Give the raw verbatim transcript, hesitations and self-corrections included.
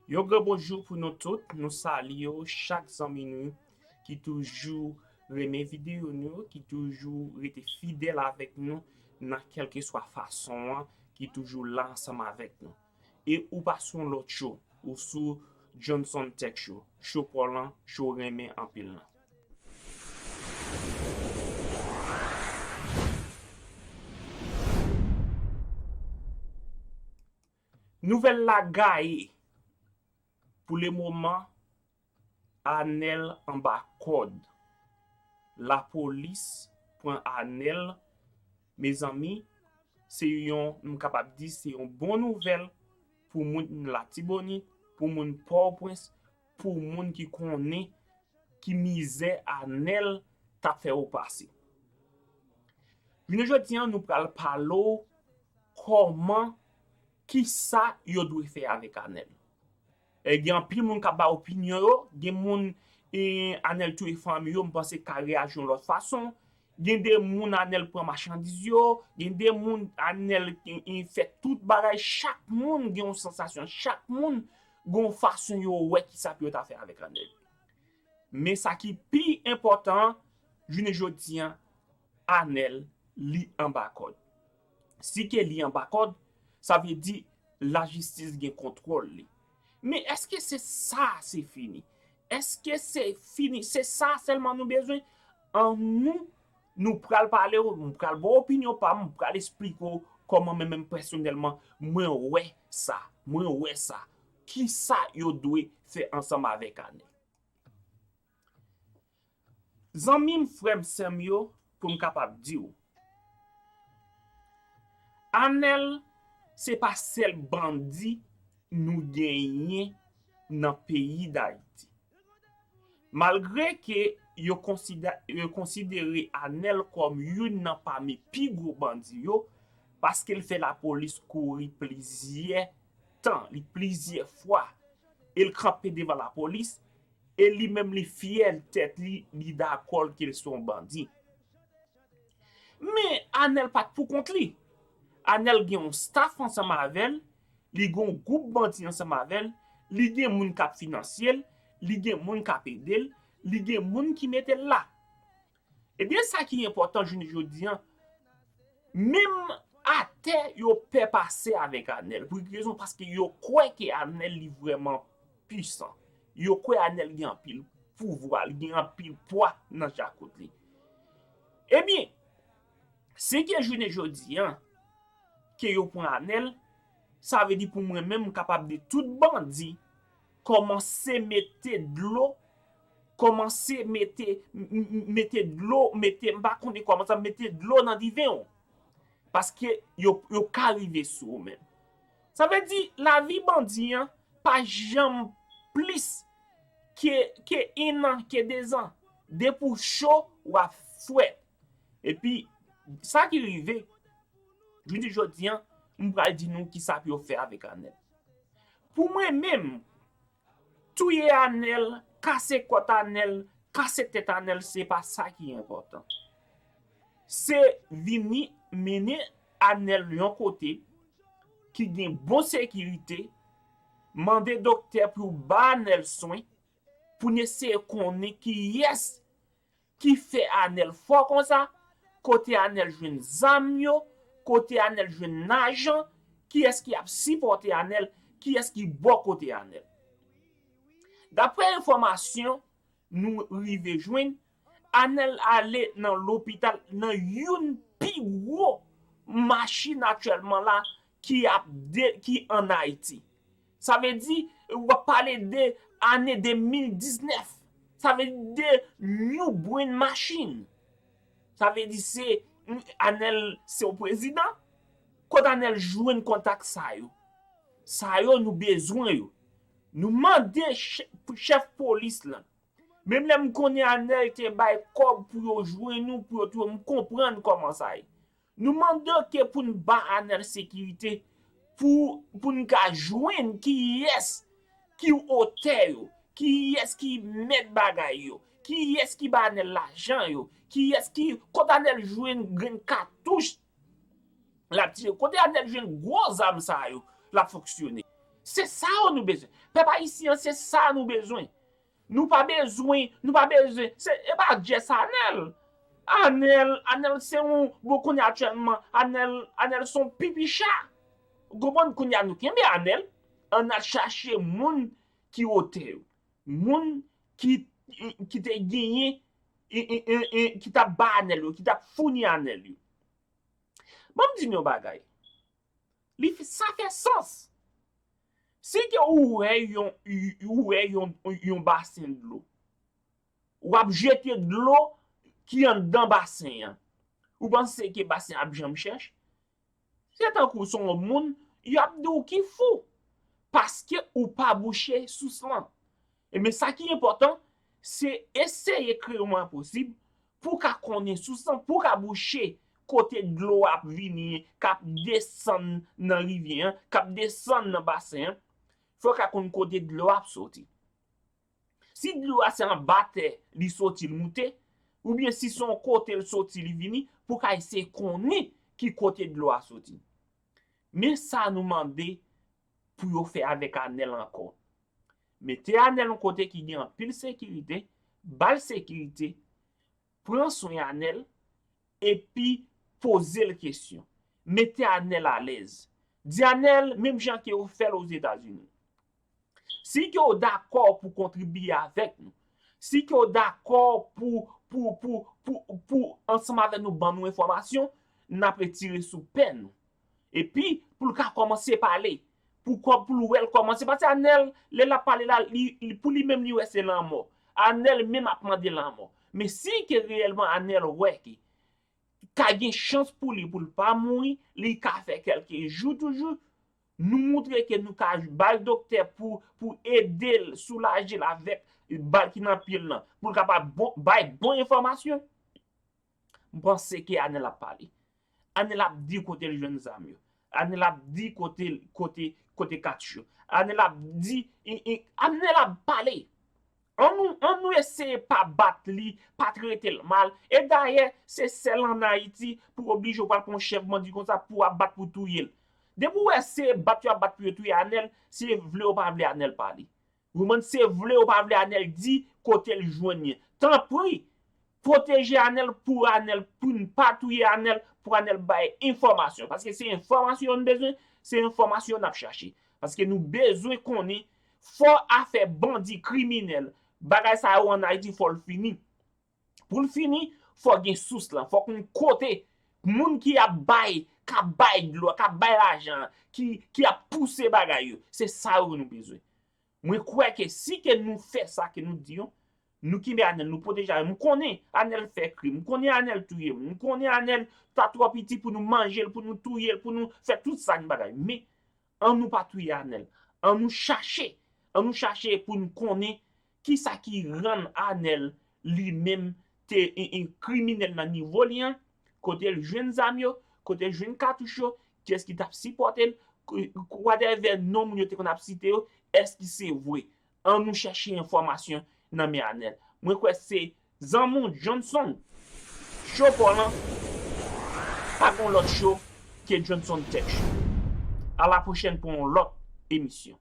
Yon gran bonjou pou nou tout. Nou salye w chak zanmi nou ki toujou renmen videyo nou, ki toujou rete fidèl avèk nou nan kèlkeswa fason an, ki toujou la ansanm avèk nou. E ou pa sou yon lòt show, ou sou Johnson Tech Show, show pa w lan, show w renmen anpil lan. Nouvèl la gaye. Pou le moman, Anèl anba kòd. Lapolis pran Anèl. Mezanmi, se yon, m kapab di, se yon bon nouvèl pou moun Latibonit, pou moun Pòtoprens, pou moun ki konnen ki mizè Anèl t ap fè yo pase. Jounen jodi an, nou pral pale w kòman, kisa yo dwe fè avèk Anèl. E gen anpil moun k ap bay opinyon yo, gen moun, e, Anèl touye fanmi yo, m panse ka reyaji yon lòt fason. Gen de moun Anèl pran machandiz yo, gen de moun Anèl, e, e, fè tout bagay, chak moun gen yon sansasyon, chak moun gen yon fason yo wè kisa pou yo ta fè avèk Anèl. Men sa ki pi enpòtan an, jounen jodi an, Anèl, li anba kòd. Si ke li anba kòd, sa vle di lajistis gen kontwòl li. Men èske se sa, se fini? Èske se fini? Se sa sèlman nou bezwen? Annou, nou pral pale w, m pral ba w opinyon pa m, m pral esplike w kòman mwen menm pèsonèlman, mwen wè sa, mwen wè sa. Kisa yo dwe fè ansanm avèk Anèl? Zanmi m, frè m, sè m yo, pou m kapab di w, Anèl se pa sèl bandi nou genyen nan peyi Dayiti. Malgre ke yo konsida-, yo konsidere Anèl kòm youn nan pami pi gwo bandi yo, paske l fè lapolis kouri plizyè tan, li plizyè fwa, e l kanpe devan lapolis, e li menm li fyè tèt li, li dakò l ke l se yon bandi. Men Anèl pa t pou kont li. Anèl gen yon staff ansanm avè l, li gen yon gwoup bandi ansanm avè l, li gen moun k ap finanse l, li gen moun k ap ede l, li gen moun ki mete l la. Ebyen, sa ki enpòtan jounen jodi an, menm atè yo pè pase avèk Anèl. Pou ki rezon? Paske yo kwè ke Anèl li vrèman pwisan. Yo kwè Anèl gen anpil pouvwa, li gen anpil pwa nan jakot li. Ebyen, si ke jounen jodi an, ke yo pran Anèl, sa vle di pou mwen menm, m kapab di tout bandi kòmanse mete dlo, kòmanse mete, m-, m-, mete dlo, mete, m pa konnen kòman sa, mete dlo nan diven w. Paske yo, yo ka rive sou ou menm. Sa vle di, lavi bandi an pa janm plis ke, ke en an, ke de zan. Depi w cho, w ap frèt. Epi, sa ki rive, jounen jodi an, m pral di nou kisa pou yo fè avèk Anèl. Pou mwen menm, touye Anèl, kase kòt Anèl, kase tèt Anèl, se pa sa ki enpòtan. Se vini mennen Anèl yon kote ki gen bon sekirite, mande doktè pou yo ba Anèl swen, pou n eseye konnen kiyès ki fè Anèl fò konsa, kote Anèl jwenn zam yo, kote Anèl jwenn lajan, kiyès ki ap sipòte Anèl, kiyès ki bò kote Anèl. Daprè enfòmasyon nou rive jwenn, Anèl ale nan lopital, nan youn pi gwo machin aktyèlman la ki ap de, ki ann Ayiti. Sa vle di, w ap pale de ane de mil diznèf. Sa vle di de New Brain Machine. Sa vle di se, Anèl se yon prezidan. Kot Anèl jwenn kontak sa yo? Sa yo nou bezwen yo. Nou mande chè-, chèf polis lan. Menm lè m konnen Anèl te bay kòb pou yo jwenn ou, pou yo touye w, m konprann kòman sa ye. Nou mande ke pou n ba Anèl sekirite, pou, pou n ka jwenn kiyès ki otè yo, kiyès ki mèt bagay yo, kiyès ki ba Anèl lajan yo, kiyès ki, kot Anèl jwenn grenn katouch l ap tire, kote Anèl jwenn gwo zam sa yo l ap fonksyone. Se sa yo nou bezwen. Pèp ayisyen an, se sa nou bezwen. Nou pa bezwen, nou pa bezwen. Se, e pa just Anèl. Anèl, Anèl se yon, bon, kounye a aktyèlman, Anèl, Anèl se yon pipicha. Ou konprann? Kounye a nou kenbe Anèl, ann al chache moun ki wotè yo. Moun ki, ki te genyen, ki t ap bay Anèl yo, ki t ap founi Anèl yo. Ban m di n yon bagay. Li, sa fè sans. Si ke ou wè yon, ou wè yon, yon basen dlo, w ap jete dlo ki anndan basen an. Ou panse ke basen an ap janm chèch? Se tankou se yon moun, y ap di w ki fou. Paske ou pa bouche sous lan. Ebyen, sa ki enpòtan, se eseye kreye yon mwayen posib pou w ka konnen sous lan, pou w ka bouche kote dlo a ap vini, k ap desann nan rivyè an, k ap desann nan basen an. Fò w ka konn kote dlo a ap soti. Si dlo a se anba tè li soti, li moute, oubyen si se yon kote l soti, li vini, pou w ka eseye konnen ki kote dlo a soti. Men sa nou mande pou yo fè avèk Anèl ankò. Mete Anèl yon kote ki gen anpil sekirite, ba l sekirite, pran swen Anèl, epi poze l kesyon. Mete Anèl alèz. Di Anèl, menm jan ke yo fè l Ozetazini, si ke w dakò pou kontribye avèk nou, si ke w dakò pou, pou, pou, pou, pou ansanm avèk nou ban nou enfòmasyon, n ap retire sou pè nou. Epi, pou l ka kòmanse pale, pou, pou l wè l kòmanse. Paske Anèl, lè l ap pale la, li, li, pou li menm, li wè se lanmò. Anèl menm ap mande lanmò. Men si ke reyèlman Anèl wè ke ka gen chans pou li, pou l pa mouri, li ka fè kèlke jou toujou, nou montre ke nou ka ba l doktè pou, pou ede l, soulaje l avèk bal ki nan pye l lan, pou l kapab bon, bay bon enfòmasyon. M panse ke Anèl ap pale. Anèl ap di kote l jwenn zam yo. Anèl ap di kote, kote, kote katouch yo. Anèl ap di, e, e, Anèl ap pale. An nou, an nou eseye pa bat li, pa trete l mal. E dayè, se sèl ann Ayiti pou oblije w pral pran yon chèf bandi konsa pou w ap bat pou touye l. Depi w wè se bat yo ap bat pou yo touye Anèl, se vle ou pa vle Anèl pale. Ou konprann? Se vle ou pa vle Anèl di kote l jwenn li. Tanpri, pwoteje Anèl pou Anèl, pou n pa touye Anèl, pou Anèl bay enfòmasyon. Paske se enfòmasyon yo n bezwen, se enfòmasyon yo n ap chache. Paske nou bezwen konnen, fò afè bandi, kriminèl, bagay sa yo ann Ayiti, fò l fini. Pou l fini, fò gen sous lan, fò konn kote moun ki ap bay, k ap bay dlo, k ap bay lajan, ki, ki ap pouse bagay yo. Se sa yo nou bezwen. Mwen kwè ke si ke nou fè sa ke nou di yo, nou kenbe Anèl, nou pwoteje Anèl. M konnen Anèl fè krim, m konnen Anèl touye moun, m konnen Anèl ta twò piti pou nou manje l, pou nou touye l, pou nou fè tout sa n bagay. Men, an nou pa touye Anèl. An nou chache, an nou chache pou n konnen kisa ki rann Anèl li menm te en, en kriminèl nan nivo li an, kote l jwenn zam yo, kote l jwenn katouch yo, kiyès ki t ap sipòte l, k-, k-, whatever non moun yo te konn ap site yo, èske se vre? An nou chèche enfòmasyon nan men Anèl. Mwen kwè se zanmi w Johnson. Cho pa w lan pa gen lòt cho ke Johnson Tech Show. A la pwochèn pou yon lòt emisyon.